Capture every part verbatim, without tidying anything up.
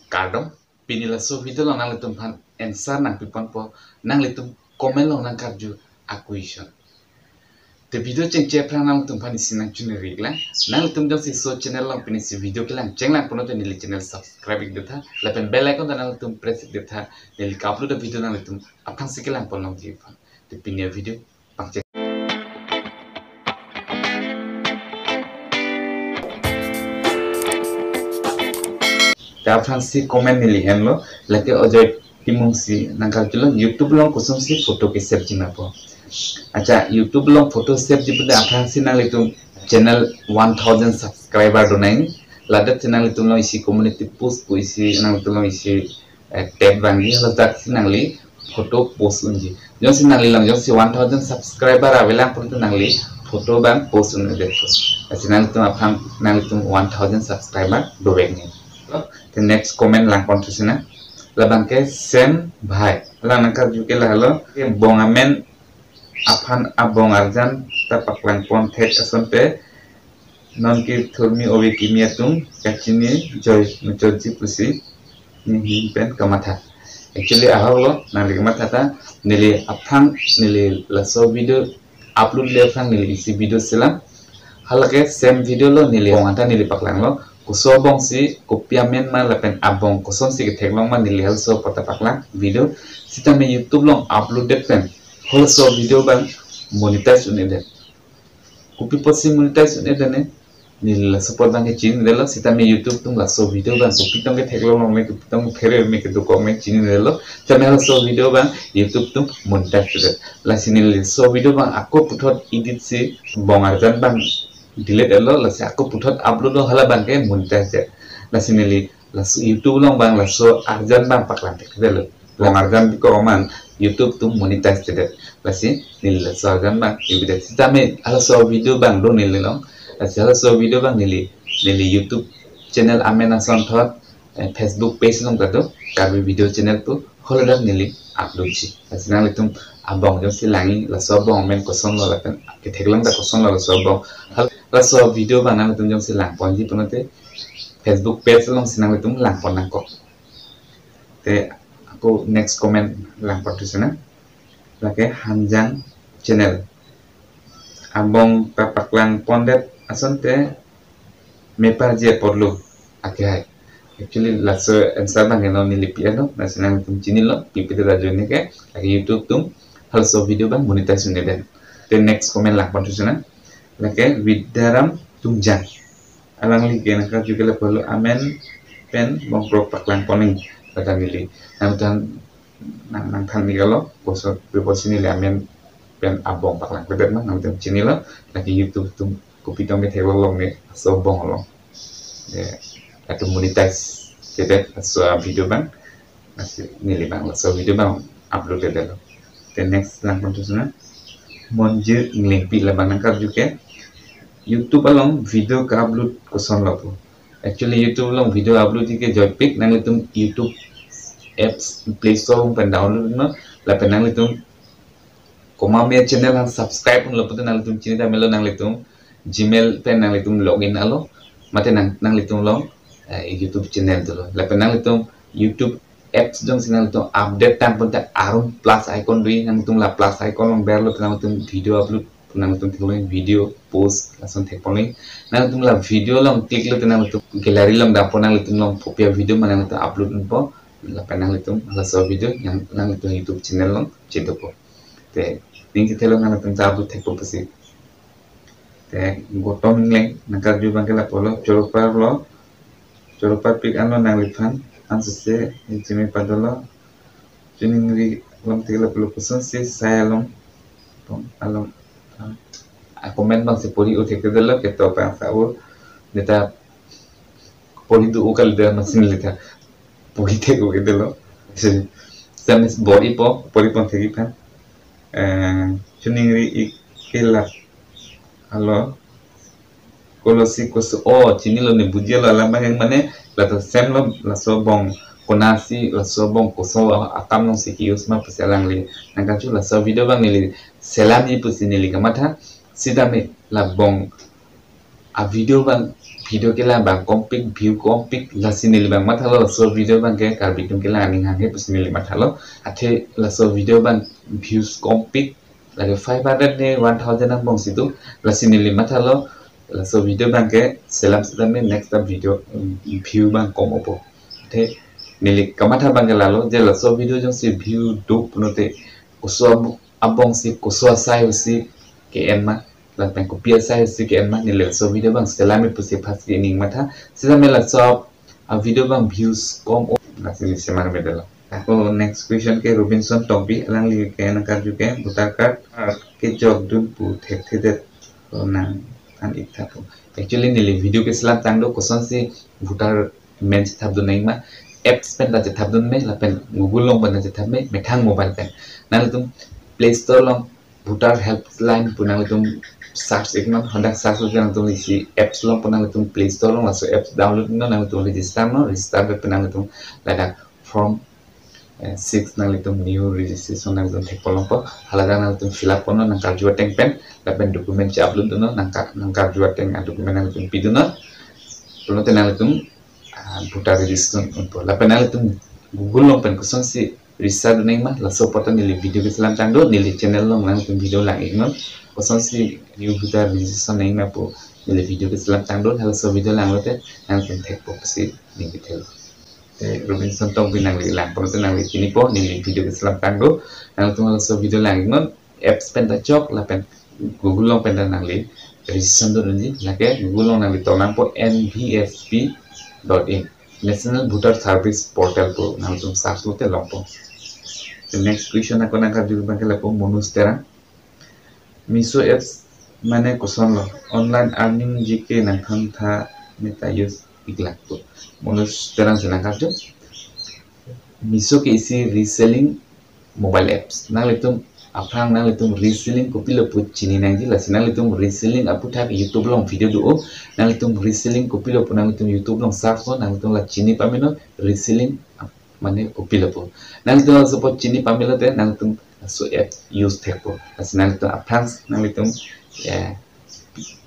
Kardom, pini laso video along nanglitum aphan answer nangpiponpo, nanglitum comment along nangkarju a-question. Te video chengche aphrang nanglitum aphan isi nangchuniri lang. Nanglitum jongsi laso channel along pini isi video kelang chenglangpon te neli channel subscribe ik detha, lapen bell icon ta nanglitum press ik detha, neli ka-upload a-video nanglitum aphrangsi kelangpon longji aphan. Te pini a-video pangcheng. Ta aphrangsi comment neli henlo, lake Ajoy Timungsi nangkarjulo, YouTube along kosonsi photo ke-save ji ma po. Acha, YouTube along photo save ji pute aphrangsi nanglitum channel one thousand subscriber do nangji, ladak si nanglitum along isi community post pu isi nanglitum along isi eh, tab vangji, haladak si nangli photo post unji. Jongsi nangli along jongsi one thousand subscriber avelang pute nangli photo abang post un-edet. Lasi nanglitum aphan nanglitum one thousand subscriber dovek nangji. Te next comment langpon thusi nang. Labang ke Sem Bhai. Alang nangkarju ke lahelo, ke bong amen aphan abong arjan ta paklangpon thek asonte non kethurmi ove kimi atum kachini joi muchotji pusi nehin pen kamatha. Actually ahok lo, nangli kamatha ta neli aphrang, neli laso video upload le aphrang neli isi video selam. Halake same video lo neli bong anta neli paklanglo. Koso abong si, kopi amen ma lapen abong kosonsi ketheklong ma neli halaso apot ta paklang video. Sitame YouTube along upload det pen halaso video abang monetize un-edet. Kopi apotsi monetize un-edet ne, neli laso apot abang ke chinidetlo, sitame YouTube atum laso video abang kopi tong ketheklong me, kopi tong phere me, kedokok me chinidetlo, sitame laso video abang YouTube atum monetize un-edet. Lasi neli laso video abang ako puthot edit si bong arjan abang delete etlo, lasi ako puthot upload lo, hala abang ke monetize det. Lasi neli laso YouTube along abang laso arjan abang paklang thekthedetlo. Bong arjan biko aman YouTube atum monetize thedet. Lasi neli laso arjan abang evidet. Sitame halaso video abang do neli along. Lasi halaso video abang neli, neli YouTube channel amen asonthot, eh, Facebook page along ta do, Karbi Video Channel pu, haladak neli upload ji. Lasi nanglitum abong jongsi langji, laso abong amen kosonlo lapen ketheklong ta kosonlo laso abong. Hal-, laso video abang nanglitum jongsi langponji pulote Facebook page alongsi nanglitum langpon nangkok. Te ako next comment langpon thusi nang. Lake Hanjang Channel. Abong ta paklangpondet asonte meparji apotlo. Ake hai. Actually laso answer abang ke non neli pi-etlo, lasi nanglitum chinilo, pi pi ta ajoine ke, lake YouTube atum halaso video abang monetize un-edet. Te next comment langpon thusi nang. Lake Vidyaram Tungjang. Alangli ke nangkarju ke lapulo amen pen bong krok paklangpon nangji, kata neli. Nangtum nang, nangthan ni kalo, koso, kopi apotsi neli amen pen abong paklangkledet ma, nangtum chinilo, lake YouTube atum kopi tong ketheklong ne, laso abong along. Ya, latum monetize thedet laso video abang, lasi neli abang laso video abang upload thedetlo. Te next langpon thusi nang. Monjir Englengpi labang nangkarju ke, YouTube along video ka-upload kosonlo pu. Actually YouTube along video upload ke joipik, nanglitum YouTube apps Play Store pen download non, lapen nanglitum komat me channel aphan subscribe unlo pute nanglitum chini ta melo, nanglitum Gmail pen nanglitum login etlo, mate nang, nanglitum along, eh, YouTube channel dolo. Lapen nanglitum YouTube apps jongsi nanglitum update tangpon ta arum plus icon do, nanglitum la plus icon along berlo nanglitum video upload, nanglitum theklong video post lason thekponlo. Nanglitum la video along click lote nanglitum gallery along dampo, nanglitum along kopi a-video ma nanglitum upload unpo, lapen nanglitum laso video yang nanglitum YouTube channel along chedopo. Te ning kethelo nanglitum ta upload thekpo pusi. Te Gotom Engleng nangkarju abang ke lapulo, choro parlo, choro parpik anlo nangliphan, ansose Jimmy padolo, chiningri along te lapulo, kosonsi sai along, along, ah, a-comment abang si pori un-e thekthedetlo, ketok abang sa un-e ta pori do-o kalidet amatsi neli ta pori thek-o-edetlo. Sitame bor-ipo, poripon thekji aphan. Eh, chiningri ik ke la, alo, kolosi koso, oh, chinilo ne, bujilo, alam abang mane, lato same lo, laso abong konatsi, laso abong koso akam alongsi ke-use ma pusi alangli nangkarju. Laso video abang neli selamji pusi neli kamatha, sitame la abong a video abang, video kelang abang kompik, view kompik, lasi neli abang mathalo, laso video abangke Karbi atum kelang aning hanghe pusi neli mathalo. Athe laso video abang views kompik, lake five hundred ne one thousand angbong si do, lasi neli mathalo, laso video abangke selam setame next a video, um, view abang kom opo. Athe neli kamatha abangke lalo, je laso video jongsi view do pulote koso ab-, abong si, koso asai si ke-en ma, lapen kopi asai si ke-en ma, neli laso video abang selam me pusi first ke ning matha, setame laso a video abang views kom o, lasi neli selam me dolo. Ako next question ke Robinson Tokbi, alangli ke nangkarju ke voter card kechokdun pu thekthedet, ko nangthan ik tha pu. Actually neli video keselam tang do, kosonsi voter men chethapdun nangma, apps pen ta chethapdun me, lapen Google along pen ta chethap me, methang mobile pen. Nanglitum Play Store along voter helpline pu nanglitum search iknon, hadak search lo nanglitum isi apps along pu nanglitum Play Store along laso apps download non, nanglitum register non, register pen nanglitum ladak form, eh, six nanglitum new registration nanglitum thekpo longpo, haladak nanglitum fill up ponnon nangkarju ateng pen, lapen document che-upload dunnon, nangka-, nangkarju ateng a document nanglitum pidunnon, pulote nanglitum, ah, voter registration unpo. Lapen nanglitum Google along pen kosonsi register dun nangma, laso apot ta neli video keselam tang do, neli channel along nanglitum video lang iknon. Kosonsi new voter registration nangma pu neli video keselam tang do, halaso video langlote nanglitum thekpo pusi ning kethelo. Te Robinson Tokbi nangli lang pulote nangli chinipo, neli video keselam tang do, nanglitum halaso video lang iknon, apps pen ta chok, lapen Google along pen ta nangli registration dun unji, lake Google along nangli tolangpo N V S P dot in, National Voter Service Portal pu nanglitum search lote longpo. The next question ako nangkarju abangke lapu Manoj Terang. Meesho apps mane kosonlo? Online earning G K nangthan tha, meta use ik lang pu. Manoj Terang si nangkarju. Meesho ke isi reselling mobile apps. Nanglitum aphrang nanglitum reselling kopilo pu chini nangji, lasi nanglitum reselling aphuthak YouTube along video do o. Nanglitum reselling kopilo pu nanglitum YouTube along search non, nanglitum la chini pamelo reselling ap-, mane kopilo pu. Nanglitum laso apot chini pamelo te nanglitum laso app use thekpo. Lasi nanglitum aphrang nanglitum, eh,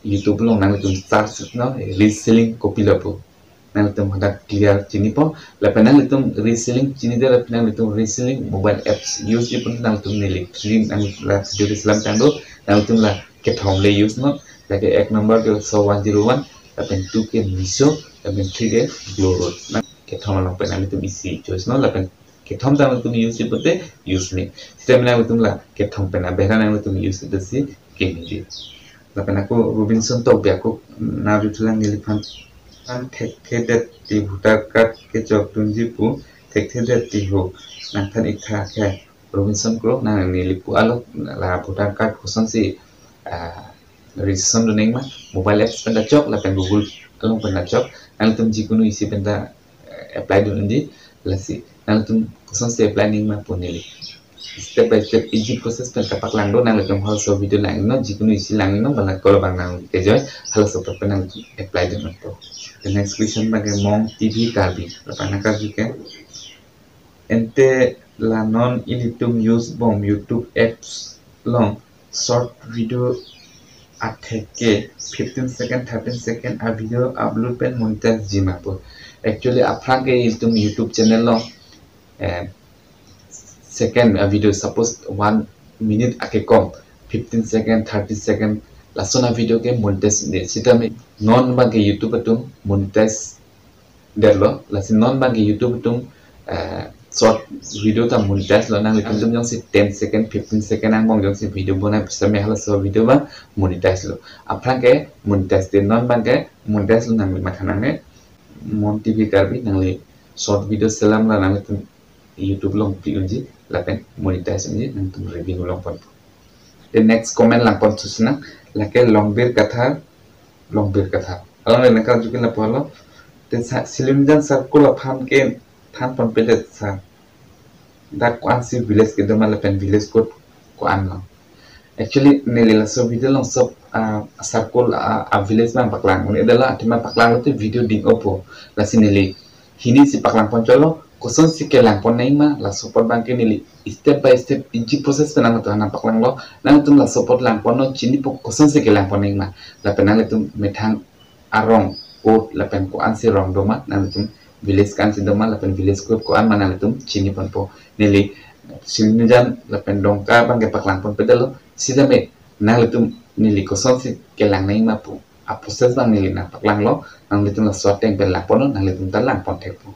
YouTube along nanglitum search non, reselling kopilo pu. Nanglitum hadak clear chinipo, lapen nanglitum reselling chinide, lapen nanglitum reselling mobile apps use ji pun nanglitum neli three nanglitum la video keselam tang do, nanglitum la kethom le use non, lake ek number ke Shop One Zero One, lapen two ke Meesho, lapen three ke Glow Road. Nang kethom along pen nanglitum isi choice non, lapen kethom ta nanglitum use ji pute use me. Sita nanglitum la kethom pen abera nanglitum use ji si ke me ji. Lapen ako Robinson Tokbi ako nangkarju thulang neliphan, an thekthedet ti voter card kechokdunji pu thekthedet ti ho, nangthan ik tha ke. Robinson Kro, nang neli pu alo la voter card kosonsi, ah, registration dun nangma, mobile apps pen ta chok, lapen Google along pen ta chok, nanglitum jikunu isi pen ta, eh, apply dun unji, lasi nanglitum kosonsi apply nangma pu neli step by step easy process pen kapaklang do, nanglitum halaso video lang iknon, jikunu isi lang iknon, bala kolo abang nang kejoi, halaso apot pen nang apply dun unpo. The next question abangke Mong T V Karbi, lapen nangkarju ke. Ante la non ilitum use bom YouTube apps along short video atheke fifteen second, thirteen second a video upload pen monetize ji ma pu. Actually aphrang ke ilitum YouTube channel along, eh, second a video, suppose one minute akekom, fifteen second, thirty second, lason a video ke monetize de. Sitame non abangke YouTube atum monetize detlo, lasi non abangke YouTube atum, eh, short video ta monetize lo, nanglitum jongsi ten second, fifteen second angbong jongsi video bonai pu sitame halaso video abang monetize lo. Aphrang ke monetize de, non abangke monetize lo, nangli matha nangne. Mong T V Karbi, nangli short video selam la nanglitum YouTube along pli unji, lapen monetize unji, nangtum revenue longpon. The next comment langpon thusi nang, lake Longbir Kathar, Longbir Kathar. Alangli nangkarju ke lapu alo. Te sa, Silimjan circle aphan ke thanponpedet sir. Dak ko-ansi village kedo ma lapen village code ko-an lo. Actually neli laso video along shop, ah, circle, ah, a village abang paklang. Uni dala athema paklang lote video ding opo. Lasi neli hini si paklangpon cholo, kosonsi kelangpon nangma, laso apot abangke neli step by step easy process pen nangtum aphan paklanglo, nangtum laso apot langponnon, chinipo kosonsi kelangpon nangma, lapen nanglitum methang arong code lapen ko-ansi rong doma, nanglitum village ko-ansi doma lapen village code ko-an ma nanglitum chini ponpo. Neli Srinijan lapen Dongka abangke paklang pon pedalo, sitame nanglitum neli kosonsi kelang nangji ma pu a-process abang neli nangpaklanglo, nanglitum laso ateng pen lang ponnon, nanglitum ta lang pon thekpo.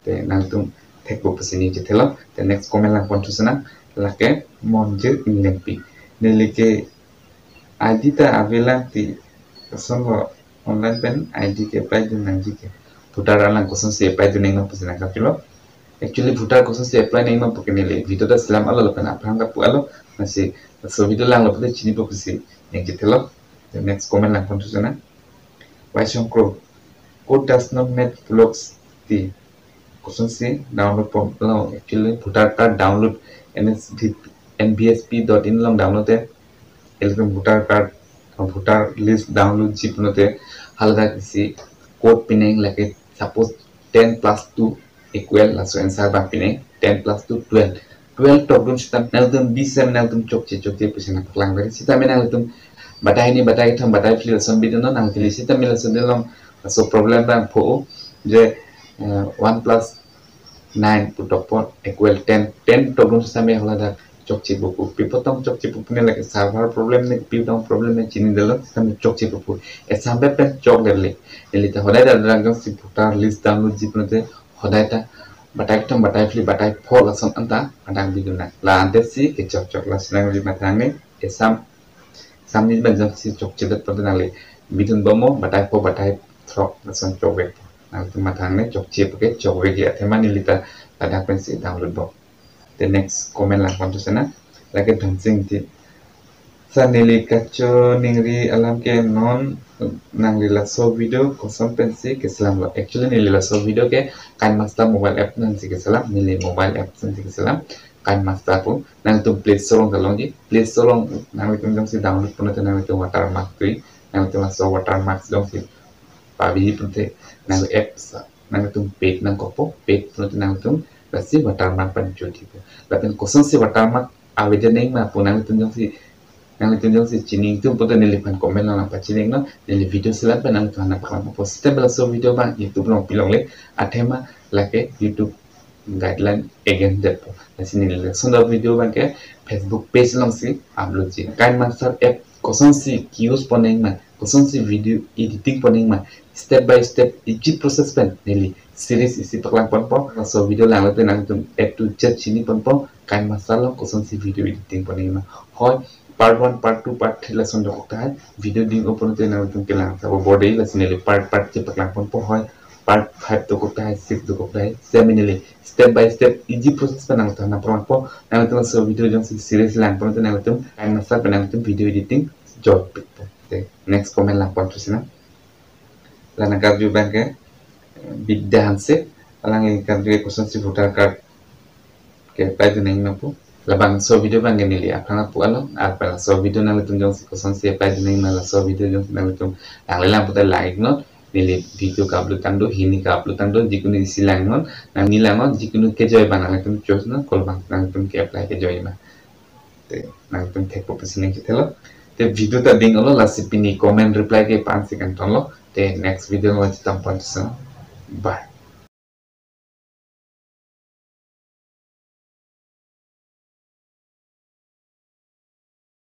Te nanglitum thekpo pusi neli chethelo. Te next comment lang pon thusi nang, lake Monjir Inglengpi. Neli ke I D ta avelang ti, kosonlo online pen I D ke apply dun nangji ke. Voter alang kosonsi apply dun nangji ma pusi nangkapilo. Actually voter kosonsi apply nangji ma pu ke neli video ta selam alo lapen aphrang ta pu alo. Lasi laso video langlo pute chinipo pusi neli chethelo. The next comment lang pon thusi nang. Why Songkro? Code does not match puloksi. Kosonsi download pon lo, actually voter card download N S D, N V S P dot in along download te. Ilitum voter card, voter list download ji pulote haladak isi code pinang, lake suppose ten plus two equal, laso answer abang pinang, ten plus two, twelve. Twelve tokdun sitame nangtum bisem nangtum chokche chokche pusi nangpaklang beri. Sitame nangtum batai hini, batai kethom, batai phli lason bidunnon nangtum, sitame lason along laso problem abang pho je, eh, one plus nine pu tokpo equal ten, ten tokdun sitame haladak chokche pupo. Pi apot tong chokche pupo ne, lake server problem ne pi tong problem ne chinidetlo, sitame chokche pupo. Exam pen chokdetlo. Neli ta hodai ta adak jongsi voter list download ji pulote hodai ta batai kethom, batai phli, batai pho lason anta adak bidun nang. La ante si kechok chok, lasi nangli mathang ne exam, exam ni ban jongsi chokchedet pulote nangli bidun bomnon, batai pho, batai throk lason chokvek. Nangtum mathang ne chokche puke chokvek ya, athema neli ta ladak pensi download bom. The next comment lang pon thusi nang, lake Dhansing ti. Sir, neli kachiningri alam ke non nangli laso video koson pensi keselamlo. Actually neli laso video ke KineMaster mobile app pensi keselam, neli mobile app pensi keselam, KineMaster pu. Nangtum Play Store along ta longji, Play Store along nanglitum jongsi download pulote nanglitum watermark tui, nanglitum laso watermark jongsi pavi pulote nang app sa nangtum paid nangkokpo, paid pulote nangtum lasi watermark pen jodi po. Lapen kosonsi watermark avedet nangji ma pu nangtum jongsi, nangtum jongsi chini ingtung pulote neliphan comment along nangpachini ingnon, neli video selam pen nangtum aphan nangpaklang ponpo. Sitame laso video abang YouTube along pilongle, athema lake YouTube guideline against detpo. Lasi neli lason a-video abangke Facebook page alongsi upload ji. KineMaster app kosonsi ke-use pon nangji ma, kosonsi video editing pon nangji ma, step by step isi process pen neli series isi paklang ponpo. Laso video langlote nangtum A to Z chini ponpo, KineMaster along kosonsi video editing pon nangji ma. Hoi, part one, part two, part three lason dokok tahai video ding-o pulote nangtum kelang sabo bor-i, lasi neli part part chepaklang ponpo. Hoi, part five dokok tahai, six dokok tahai, similarly step by step isi process pen nangtum aphan nangpaklangpo. Nangtum laso video jongsi series lang pulote nangtum KineMaster pen nangtum video editing jokpikpo. Te next comment lang pon thusi nang. La nangkarju abangke Bidya Hanse, alangli karju ke kosonsi voter card ke apply dun nangji ma pu. Labangso video abangke neli aphrang pu alo, arpal laso video nanglitum jongsi kosonsi apply dun nangji ma laso video jongsi nanglitum langlelang pulote lang iknon, neli video ke-upload tangdo, hini ke-upload tangdo, jikunu isi lang iknon, nangli langnon, jikunu kejoi abang nanglitum choose non, kolabang nanglitum ke-apply kejoi ma. Te nangtum thekpo pusi neli chethelo. Te video ta ding-olo, lasi pini comment reply ke la-ansi kangtonlo. Te next video along chitam pon thusi nang. Bye.